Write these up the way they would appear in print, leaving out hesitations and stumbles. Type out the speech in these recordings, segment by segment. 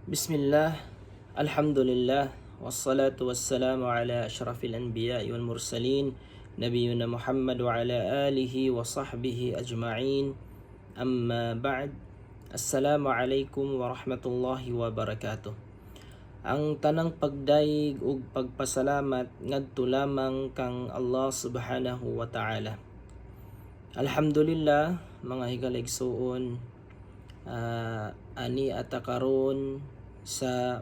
Bismillah, alhamdulillah, wassalatu wassalamu ala ashrafil anbiya'i wal mursalin, nabiyuna Muhammad wa ala alihi wa sahbihi ajma'in. Amma ba'd. Assalamu alaikum wa rahmatullahi wa barakatuh. Ang tanang pagdayeg ug pagpasalamat ngadto lamang kang Allah subhanahu wa ta'ala. Alhamdulillah, mga higalaigsuon, ani ata karon sa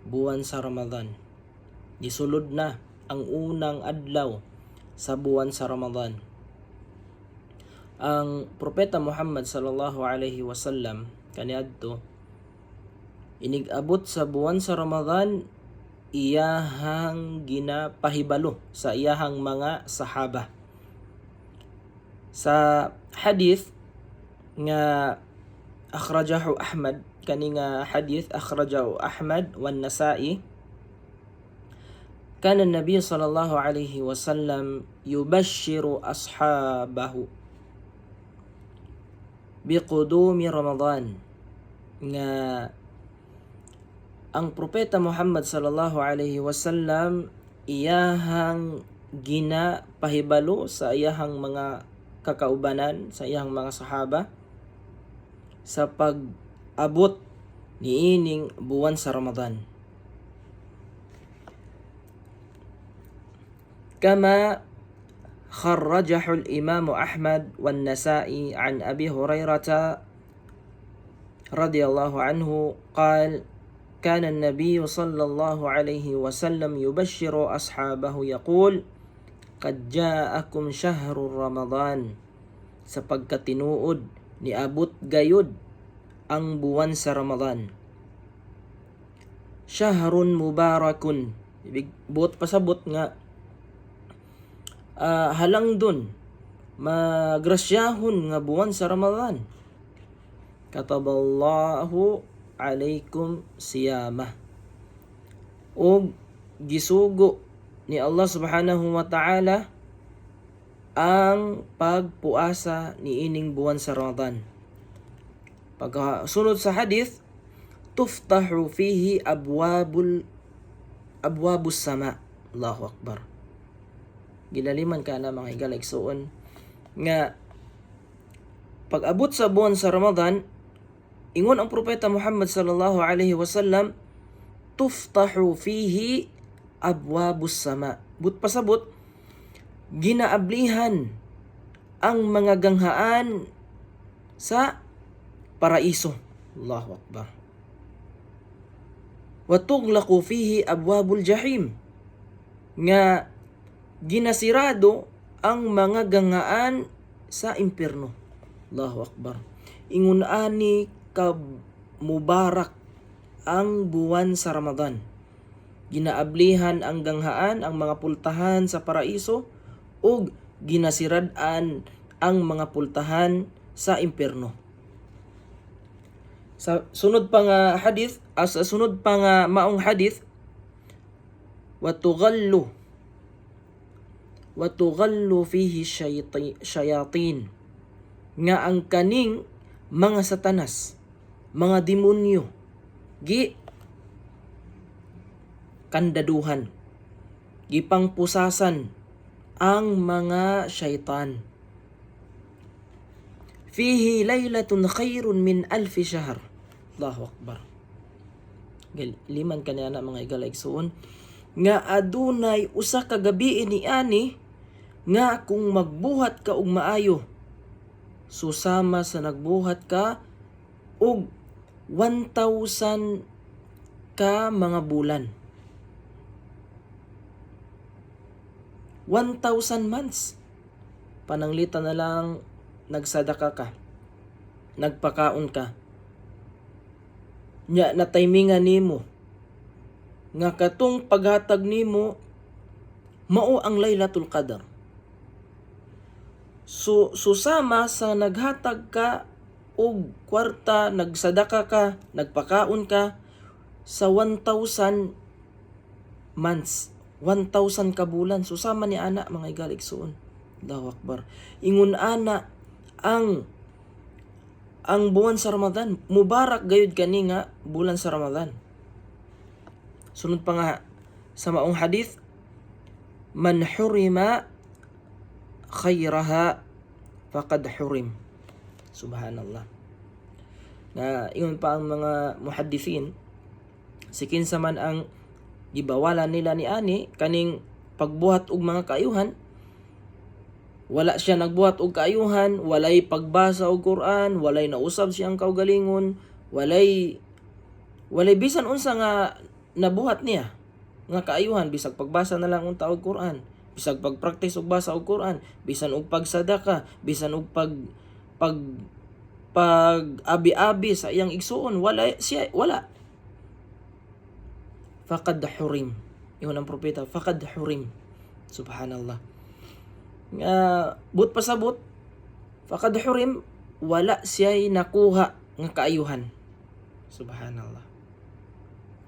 buwan sa Ramadan. Gisulod na ang unang adlaw sa buwan sa Ramadan. Ang Propeta Muhammad sallallahu alaihi wasallam kaniadto, inig-abot sa buwan sa Ramadan, iyahang ginapahibalo sa iyahang mga sahaba. Sa hadith nga akhrajahu Ahmad, kani nga hadith akhrajahu Ahmad wan Nasa'i, كان النبي صلى الله عليه وسلم يبشر أصحابه بقدوم رمضان, nga ang Propeta Muhammad sallallahu alaihi wasallam iyahang ginapahibalo sa iyahang mga kakaubanan, sa iyahang mga sahaba, sa pag-abot niining buwan sa Ramadan. Kama خرجه الإمام أحمد والنسائي عن أبي هريرة رضي الله عنه قال: كان النبي صلى الله عليه وسلم يبشر أصحابه يقول: قد جاءكم شهر رمضان, sa pagkatinuod niabot gayud ang buwan sa Ramadan. Shahrun mubarakun, ibig buot pasabot nga halangdon, magrasyahon nga buwan sa Ramadan. Kataballahu alaikum siyamah, ug gisugo ni Allah subhanahu wa ta'ala ang pagpuasa niining buwan sa Ramadan. Pagkasunod sa hadith, tuftahu fihi abwabus sama. Allahu akbar. Gilaliman ka na, mga higalaigsuon, nga pag-abot sa buwan sa Ramadan, ingon ang Propeta Muhammad sallallahu alaihi wasallam, tuftahu fihi abwabus sama. But pasabot ginaablihan ang mga ganghaan sa paraiso. Allahu akbar. Wa tughlaqu fihi abwabul jahim, nga ginasirado ang mga ganghaan sa impierno. Allahu akbar. Ingon ani ka mubarak ang buwan sa Ramadan. Ginaablihan ang ganghaan, ang mga pultahan sa paraiso, ug ginasirad-an ang mga pultahan sa impierno. Sa sunod pa nga hadith, sa sunod pa nga maong hadith, wa tughallu fihi shayatin, nga ang kaning mga satanas, mga demonyo, gi kandaduhan, gipangpusasan ang mga syaitan. Fihi laylatun khairun min alfi shahr. Allahu akbar. Liman kaniya na, mga higalaigsuon, nga adunay usa ka gabi ni ani nga kung magbuhat ka og maayo, susama sa nagbuhat ka og 1,000 ka mga bulan. 1,000 months. Pananglitan na lang nagsadaka ka, nagpakaon ka. Nya na timingan nimo nga katong paghatag nimo mao ang Lailatul Qadr. So susama sa naghatag ka og kwarta, nagsadaka ka, nagpakaon ka sa 1,000 months, 1,000 ka bulan. Susama ni ana, mga higalaigsuon. Allahu akbar. Ingon ana ang Ang buwan sa Ramadan, mubarak gayud kani nga bulan sa Ramadan. Sunod pa nga sa maong hadith, man hurima khayraha faqad hurim. Subhanallah. Na ingon pa ang mga muhaddithin, si kinsa man ang gibawalan nila ni ani kaning pagbuhat og mga kaayuhan, wala siya nagbuhat og kaayuhan, walay pagbasa og Quran, walay nausab siyang kaugalingon, walay bisan unsa nga nabuhat niya nga kaayuhan, bisag pagbasa na lang unta og Quran, bisag pagpraktis og basa og Quran, bisan og pagsadaka, bisan og pag pag pag abi-abi sa iyang igsuon, wala siya, wala, faqad hurim. Ingon ang propeta, faqad hurim. Subhanallah. Nga but pasabot, faqad hurim, wala siya nakuha nga kaayuhan. Subhanallah.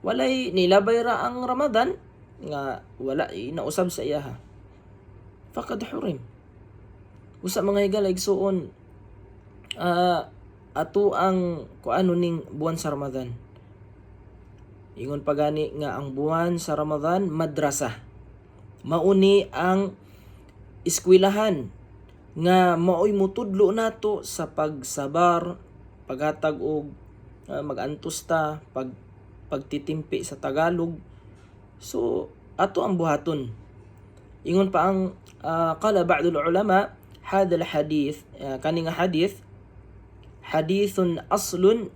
Walay nilabay ra ang Ramadan nga wala nausab sa iyaha, faqad hurim. Usa, mga higala, igsuon, ato ang kuano ning buwan sa Ramadan. Ingon pa gani nga ang buwan sa Ramadan madrasa, mauni ang eskwelahan nga maoy mutudlo nato sa pagsabar, paghatag og magantos ta, pagtitimpi sa Tagalog. So ato ang buhaton. Ingon pa ang qala ba'dul ulama, hadha al hadith, kani nga hadith, hadithun aslun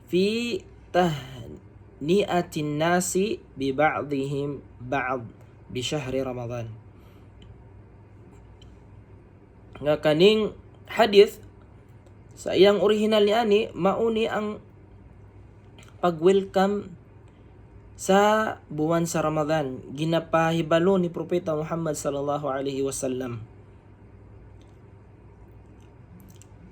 fi tahni'atin nasi bi ba'dihim ba'd bi syahri Ramadan. Nga kaning hadith sa iyang original ni ani, mauni ang pag-welcome sa buwan sa Ramadan, ginapahibalo ni Propeta Muhammad sallallahu alaihi wasallam.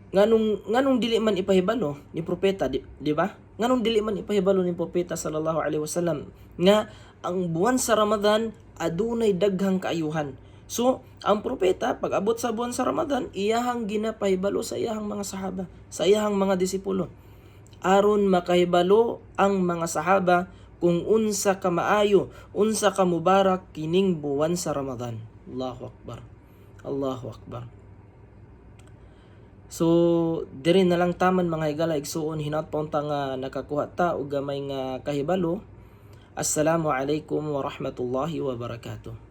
Nganong dili man ipahibalo ni propeta, di ba? Nganong dili man ipahibalo ni propeta sallallahu alaihi wasallam nga ang buwan sa Ramadan adunay daghang kaayuhan? So ang propeta, pag abot sa buwan sa Ramadan, iyahang ginapahibalo sa iyahang mga sahaba, sa iyahang mga disipulo, aron makahibalo ang mga sahaba kung unsa ka maayo, unsa ka mubarak kining buwan sa Ramadan. Allahu akbar. Allahu akbar. So, diri na lang taman, mga higala, igsuon, hinaut pa unta nga nakakuha ta og gamay nga kahibalo. Assalamu alaikum warahmatullahi wabarakatuh.